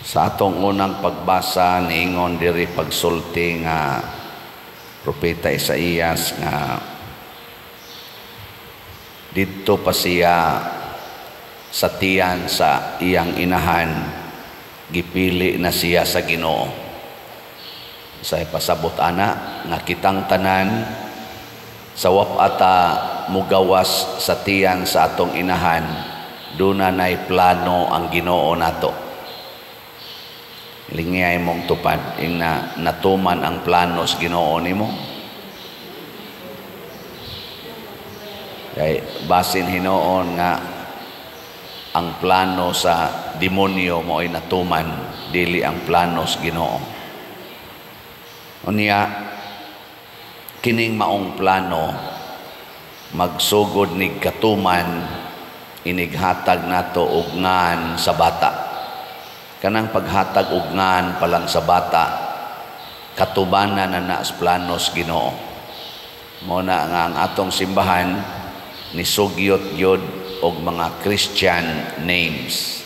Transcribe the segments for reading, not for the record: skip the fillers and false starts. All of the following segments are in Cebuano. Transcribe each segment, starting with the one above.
Sa atong unang pagbasa, niingon diri pagsulti nga Propeta Isaías nga didto pa siya sa tiyan sa iyang inahan, gipili na siya sa Ginoo. Sa pasabot ana nga kitang tanan, sa wapa ta mugawas sa tiyan sa atong inahan, duna nay plano ang Ginoo nato. Lingiyay mong tupad ing na natuman ang plano sa Ginoo nimo. Kay basin hinuon nga ang plano sa demonyo mo'y natuman, dili ang plano sa Ginoo. Unya kining maong plano magsugod nig katuman inighatag nato og ngan sa bata. Kanang paghatag og ngan pa lang sa bata, katubanan na na sa plano sa Ginoo. Mo na nga ang atong simbahan nisugyot gyud og mga Christian names,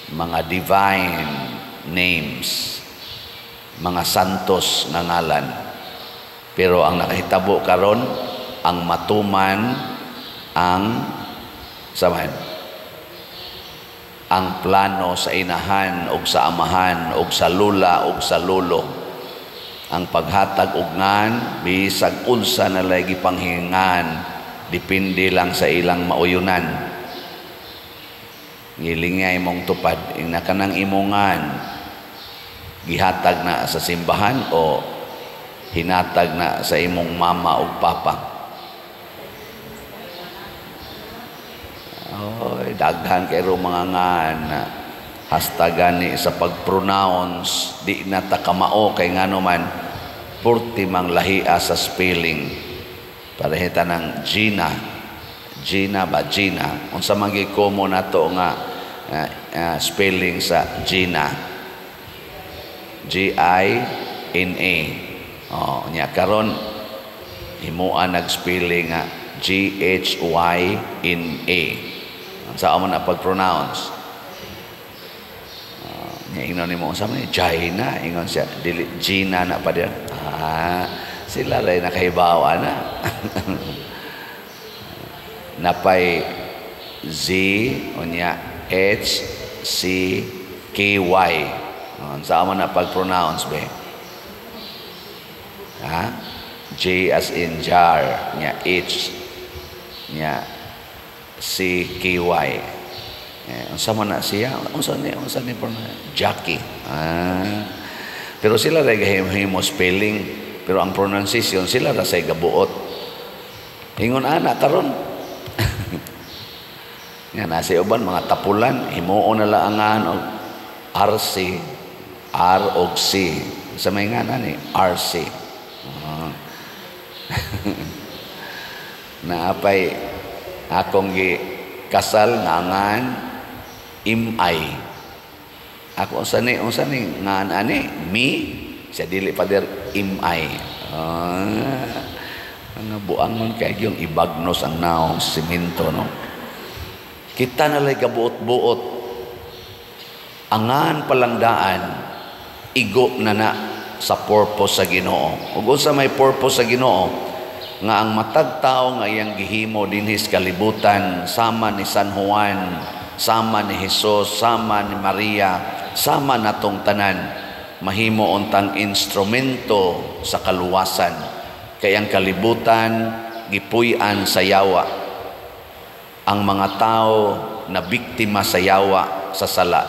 mga divine names, mga santos nga ngalan. Pero ang nakahitabo karon, ang matuman ang samahan ang plano sa inahan og sa amahan og sa lula og sa lulo. Ang paghatag og ngan, bisag unsa na lay gipanghingan, depende lang sa ilang mauyunan. Ngilingay mong tupad ing nakanang imongan gihatag na sa simbahan o hinatag na sa imong mama o papa. Oy, daghan kay mga ngan hasta gani sa pag-pronounce di na ta kamao kay ngano man purti mang lahia sa spelling. Parehita ng Gina. Gina ba Gina? Unsa man gikomo nato nga spelling sa Gina? G I N A. Oh, nya karon himuan nag-spelling nga G H Y N A. Unsa man na pag-pronounce? Nya ingon nimo, unsa man ni Gina, ingon siya dili Gina na pa dir. Ah, sila ray nakahibaw ana. Napay Z unya H C K Y. Unsa man na pag-pronounce be? Ha? J as in jar, nya H nya C K Y. Eh, unsa man na siya? Unsa ni pronounce? Jackie. Ah. Pero sila ray gahimo spelling, pero ang pronunciation sila ra say gabuot. Ingon ana karon. Nga nasa uban mga tapulan, himuon na lang ang og RC, R og C. Sa may nga ni RC. Naapay akong gi kasal nga ngan MI. Ako unsa ni ngan ani mi siya dili pader MI. Nga buangon kay yung ibagnos ang naong simento, no. Kita na lay kabuot-buot. Angan palangdaan igo na na sa purpose sa Ginoo. Ug unsa may purpose sa Ginoo? Nga ang matag tawo nga iyang gihimo dinhi sa kalibutan, sama ni San Juan, sama ni Jesus, sama ni Maria, sama natong tanan, mahimo untang instrumento sa kaluwasan. Kay ang kalibutan gipuy-an sa yawa. Ang mga tao na biktima sa yawa sa sala.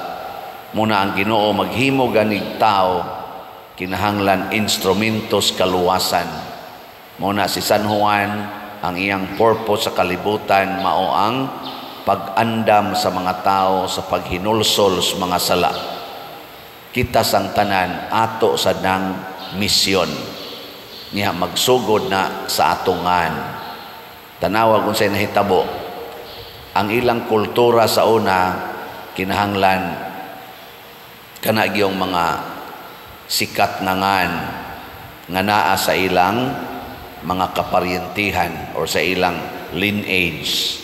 Muna ang Ginoo maghimo ganig tao kinahanglan instrumentos kaluwasan. Muna si San Juan, ang iyang purpose sa kalibutan mao ang pag-andam sa mga tao sa paghinulsol sa mga sala. Kita sang tanan ato sa nang misyon. Niya magsugod na sa atungan. Tanawa kung sa'y nahitabo. Ang ilang kultura sa una kinahanglan kana gyung mga sikat nga ngan nga naa sa ilang mga kaparyentihan or sa ilang lineage,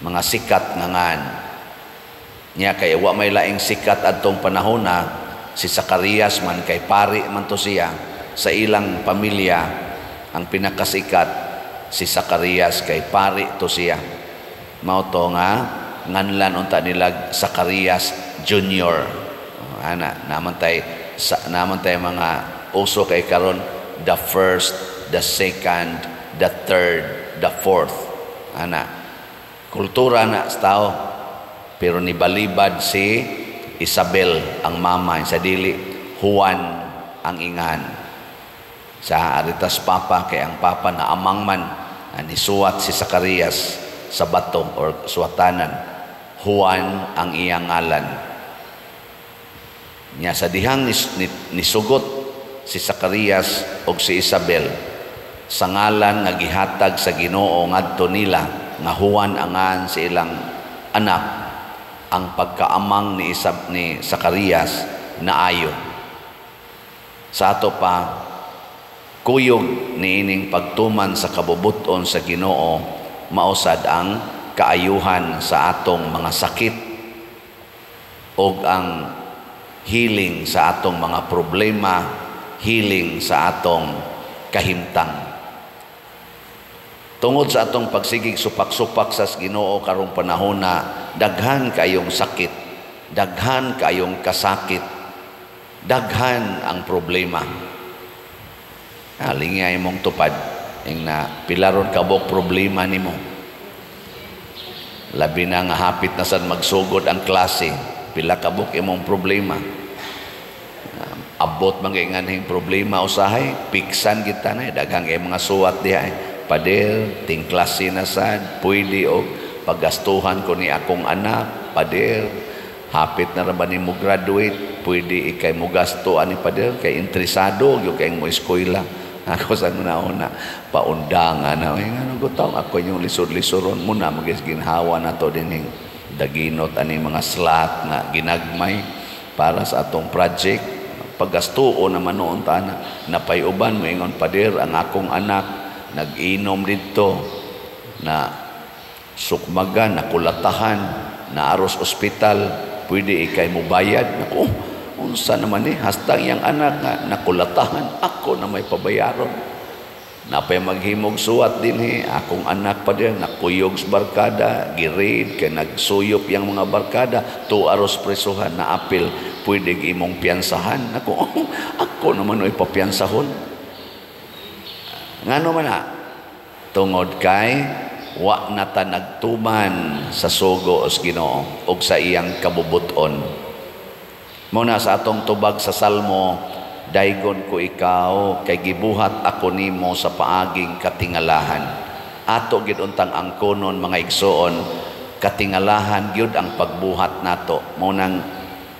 mga sikat nga ngan. Nya kay wa may laing sikat adtong panahona, si Zacarias man kay pari man to siya sa ilang pamilya. Ang pinakasikat si Zacarias kay pari to siya. Mao to nga nganlan unta nila Zacarias Junior. Ana naman tay sa, naman tay mga uso kay karon, the first, the second, the third, the fourth. Ana kultura na sa tao. Pero nibalibad si Isabel, ang mama, sa dili Juan ang ingan sa Aritas Papa, kay ang papa na amang man nisuwat si Zacarias sa bato or suwatanan, Juan ang iyang ngalan. Nya sa dihang nisugot si Zacarias og si Isabel sa ngalan nga gihatag sa Ginoo ngadto nila nga Juan angan sa ilang anak, ang pagkaamang ni Zacarias naayo. Sa ato pa, kuyog niining pagtuman sa kabubuton sa Ginoo mausad ang kaayuhan sa atong mga sakit og ang healing sa atong mga problema, healing sa atong kahimtang. Tungod sa atong pagsigig supak-supak sa Ginoo karong panahona, daghan kayong sakit, daghan kayong kasakit, daghan ang problema. Lingay mong tupad, ing na pilaron kabok problema nimo. Labi na nga hapit na sad magsugod ang klase, pila kabok imong problema. Abot man kay nganhing problema usahay, piksan kita na, daghang kay mga suwat diha. "Pader, ting klase na sad, pwede og paggastuhan ko ni akong anak, pader, hapit na ra ba ni mo graduate, pwede ikay mo gasto ani, pader, kay interesado gyud kay mo eskwela." Ako sa una-una, paundangan na, ay, ngano gutaw, ako yung lisod-lisoron mo na, magis ginhawa na to dining daginot ani mga slot nga ginagmay para sa atong project. Paggastuo naman noon tana, napayuban mo ingon, "Pader, ang akong anak, nag-inom dito, na sukmagan, nakulatahan, na aros ospital, pwede ikay mo bayad." Naku, unsa naman ni, hastang iyang anak nga nakulatahan, ako na may pabayaron. Napay maghimog suwat din he, "Akong anak pa din, nakuyog sa barkada, girid, kay nagsuyop yang mga barkada, to aros presuhan, na apil, pwede imong piyansahan." Naku, ako naman o'y papiyansahon. Ngano man na? Tungod kay wa na ta nagtuman sa sugo os Ginoo og sa iyang kabubuton. Muna sa atong tubag sa Salmo, "Daygon ko ikaw kay gibuhat ako nimo sa paaging katingalahan." Ato gid untang angkonon, mga igsoon, katingalahan gyud ang pagbuhat nato. Mao nang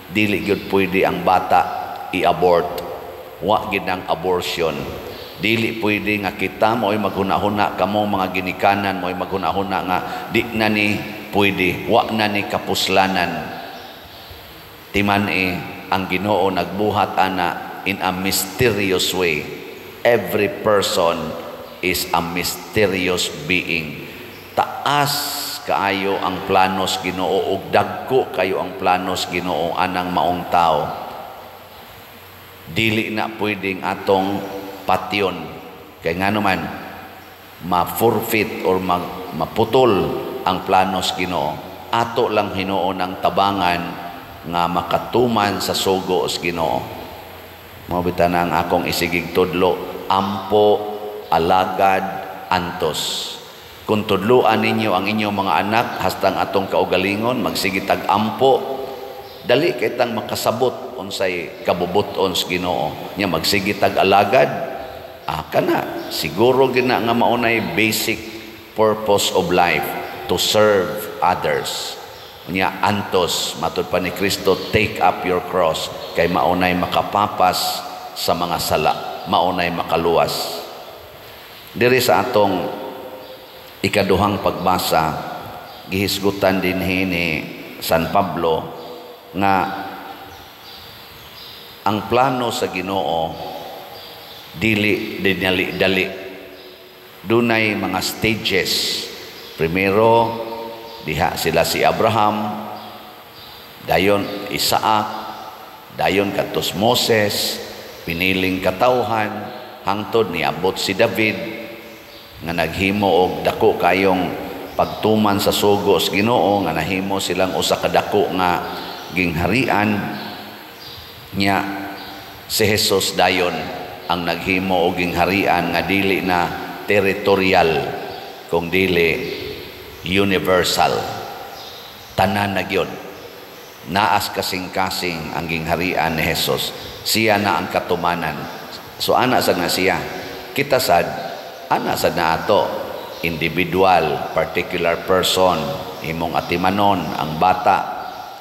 dili gyud pwede ang bata i-abort. Wa gid ang abortion. Dili pwede nga kita mo'y maghuna-huna, kamo mga ginikanan mo'y maghuna-huna nga di na ni pwede, wa na ni kapuslanan. Timan-i ang Ginoo nagbuhat ana in a mysterious way. Every person is a mysterious being. Taas kaayo ang planos Ginoo ug dagko kayo ang planos Ginoo anang maong tao. Dili na pwedeng atong patyon. Kay ngano man ma-forfeit or maputol ang planos Ginoo. Ato lang hinuon ang tabangan nga makatuman sa sugo sa Ginoo. Mao bitaw na ang akong isigig tudlo, ampo, alagad, antos. Kung tudluan ninyo ang inyong mga anak hastang atong kaugalingon magsige tag ampo, dali kay tang makasabot unsay kabubuton sa Ginoo. Nya magsige tag alagad, kana siguro gina nga maunay basic purpose of life, to serve others. Nya antos, matud pa ni Kristo, take up your cross, kay maunay makapapas sa mga sala, maunay makaluwas. Diri sa atong ikaduhang pagbasa, gihisgutan din ni San Pablo nga ang plano sa Ginoo dili dinali-dali. Dunay mga stages. Primero, diha sila si Abraham, Dayon Isaac, dayon kadtos Moses, piniling katawhan, hangtod niabot si David nga naghimo og dako kayong pagtuman sa sugo sa Ginoo, nga nahimo silang usa ka dako nga gingharian. Nya si Jesus dayon ang naghimo og gingharian nga dili na territorial kung dili universal, tanan na gyud, naas kasing-kasing ang gingharian ni Jesus. Siya na ang katumanan. So ana sad na siya. Kita sad, ana sad na ato, individual, particular person, imong atimanon ang bata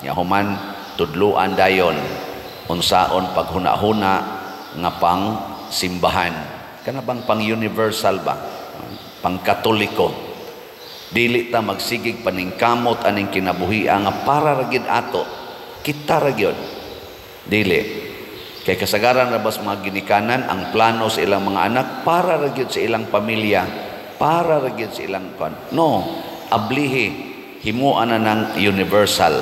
nya, human tudluan dayon unsaon paghuna-huna nga pang simbahan, kana bang pang universal ba, pang Katoliko. Dili ta magsigig paningkamot aning kinabuhia nga para ra gyud ato, kita ra gyud. Dili kay kasagaran ra bas mga ginikanan, ang plano sa ilang mga anak para ra gyud sa ilang pamilya, para ra gyud sa ilang kwan. No, ablihi himuan na ng universal.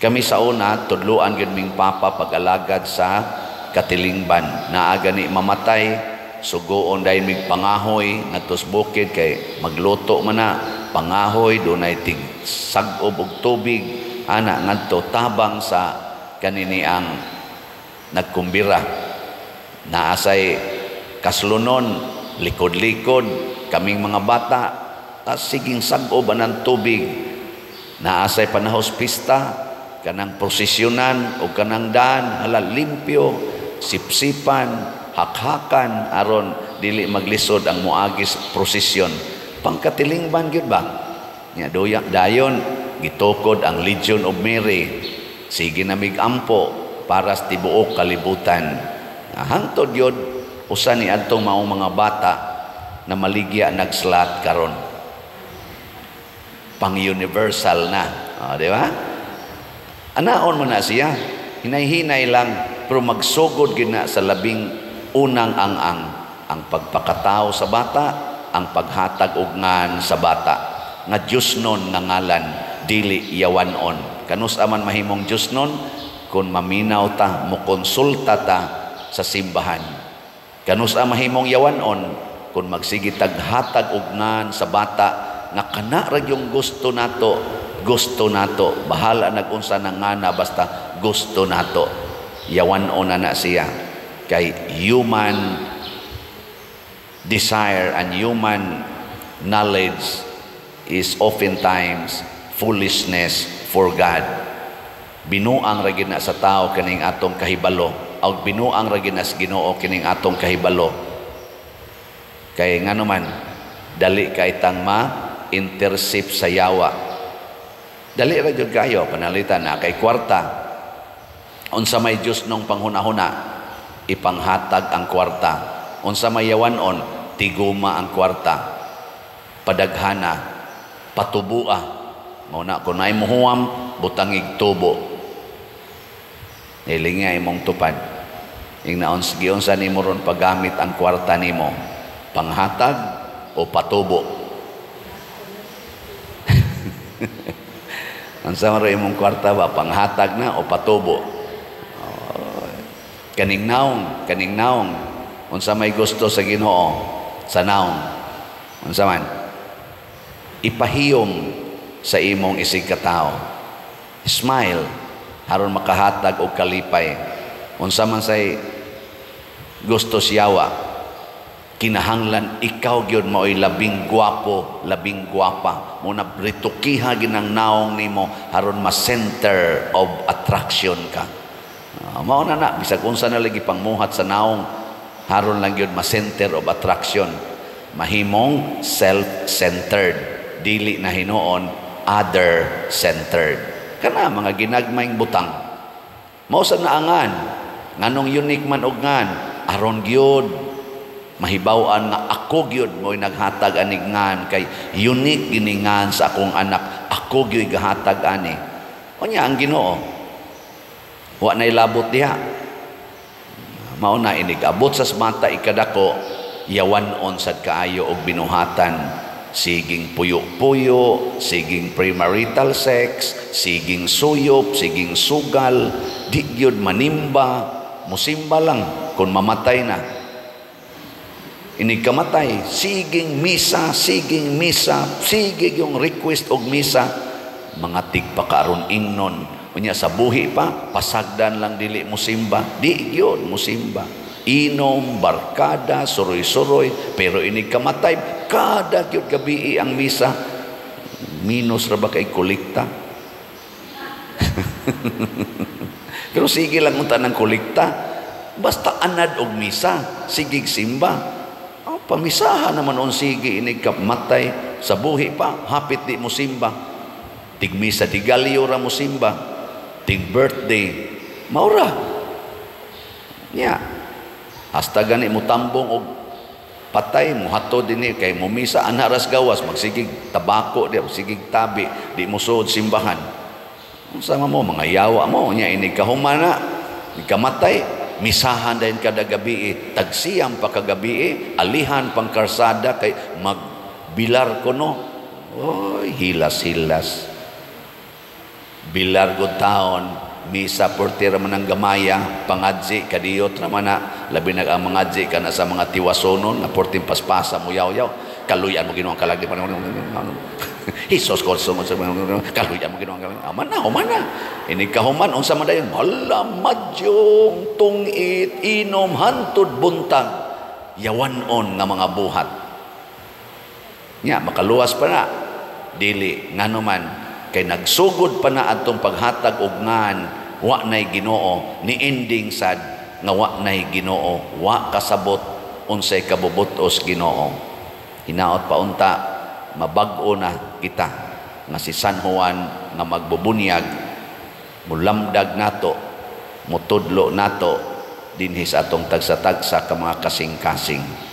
Kami sa una, tudluan gyud ming papa pag-alagad sa katilingban. Naa gani mamatay, sugoon dayon mig pangahoy ngadto sa bukid kay magluto man na, pangahoy, dunay tig sag-ob og tubig ana ngadto, tabang sa kanini ang nagkumbira. Naasay kaslunon, likod-likod kaming mga bata, tas siging sag-ob anang tubig. Naasay panahos pista, kanang prosesyonan o kanang daan, hala, limpyo, sipsipan, hakhakan aron dili maglisod ang moagis prosesyon. Pangkatilingban gyud ba nya. Doya dayon gitukod ang Legion of Mary, sige na mig ampo para sa tibuok kalibutan. Hangtod yun usa ni adtong maong mga bata na maligya nagslot karon, pang universal na. Oh, di ba? Anaon man na siya, hinay-hinay lang, pero magsugod gyud na sa labing unang ang-ang, ang pagpakatao sa bata, ang paghatag og ngan sa bata nga Diyosnon nga ngalan, dili yawanon. Kanus aman mahimong Diyosnon? Kung maminaw ta, mokonsulta ta sa simbahan. Kanus mahimong yawanon? Kung magsige taghatag og ngan sa bata nga kana ra yung gusto nato, gusto nato, bahala nag-unsa na ngana, basta gusto nato, yawanon na na siya. Kay human desire and human knowledge is oftentimes foolishness for God. Binuang ra na sa tao kining atong kahibalo, og binuang ra na sa Ginoo kining atong kahibalo. Kay ngano man, dali kay tang ma intercept sa yawa. Dali ra jud kayo. Panalitan na kay kwarta, unsa may Dios nung panghuna-huna? Ipanghatag ang kwarta. Unsa may yawanon? Tiguma ang kwarta, padaghana, patubua. Mao na kung naay muhuam, butangig tubo. Hilinga imong tupad. Ingnaon giunsa nimo ron paggamit ang kwarta nimo? Panghatag o patubo? Unsa man imong kwarta ba, panghatag na o patubo? Oh, kaning naong, kaning naong, unsa may gusto sa Ginoo sa naong? Unsa man? Ipahiyom sa imong isig katao. Smile aron makahatag og kalipay. Unsa man say gusto siyawa? Kinahanglan ikaw gyud maoy labing gwapo, labing gwapa. Mo na ritukiha ginang naong nimo aron ma center of attraction ka. Mao na na bisag unsa na lagi pangmuhat sa naong, haron lang gyud ma center of attraction. Mahimong self-centered, dili na hinuon other-centered. Kana mga ginagmayng butang. Mao sa naangan, nganong unique man og ngan, aron gyud mahibaw-an nga ako gyud mo'y naghatag anig ngan, kay unique giningan sa akong anak, ako gyud gahatag ani. Unya ang Ginoo, wa nay labot diha. Mao na inig abot sa bata ikadako, yawan-on sad kaayo og binuhatan. Siging puyo-puyo, siging premarital sex, siging suyop, siging sugal, di gyud manimba, musimba lang kung mamatay na. Inig kamatay, siging misa, siging misa, sige yung request og misa, mga tigpakaron ingnon. Unya sa buhi pa, pasagdan lang dili musimba, di gyud musimba. Inom, barkada, suroy-suroy, pero inig kamatay, kada gyud gabi ang misa. Minus ra ba kay kolekta? Pero sige lang unta ng kolekta. Basta anad og misa, sigig simba. Oh, pamisaha naman on sige inig kamatay sa buhi pa, hapit di mo simba. Tigmisa tigalyo ra mo simba. Tig birthday, maura. Nya. Hasta gani mo tambong og patay mo hatod dinhi kay mo misa ana ras gawas, magsigig tabako di, sigig tabi, di mo suod simbahan. Unsa man mo mga yawa mo nya inig kahumana, inig kamatay, misahan dayon kada gabi, tagsiyam pa kagabi, alihan pang karsada kay magbilar kuno. Oy, hilas-hilas. Bilar gud taon, misa portira man ang gamaya, pangadzi kadiyot ra man na, labi na ang mangadzi kana sa mga tiwasonon nga porting paspasa mo yaw-yaw, kaluyan mo Ginoo ang kalag di pa Hesus Kristo mo kaluyan mo Ginoo ang kalag. Aman na, human na. Inig kahuman unsa man dayon? Hala madyong tungit inom hantud buntag, yawan-on nga mga buhat. Nya makaluwas pa na dili ngano man kay nagsugod pa na atong paghatag og ngan wa nay Ginoo, ni ending sad nga wa nay Ginoo, wa kasabot unsay kabubutos Ginoo. Hinaot pa unta mabag-o na kita nga si San Juan nga magbubunyag, mulamdag nato, mutudlo nato dinhi sa atong tagsa-tagsa ka mga kasing-kasing.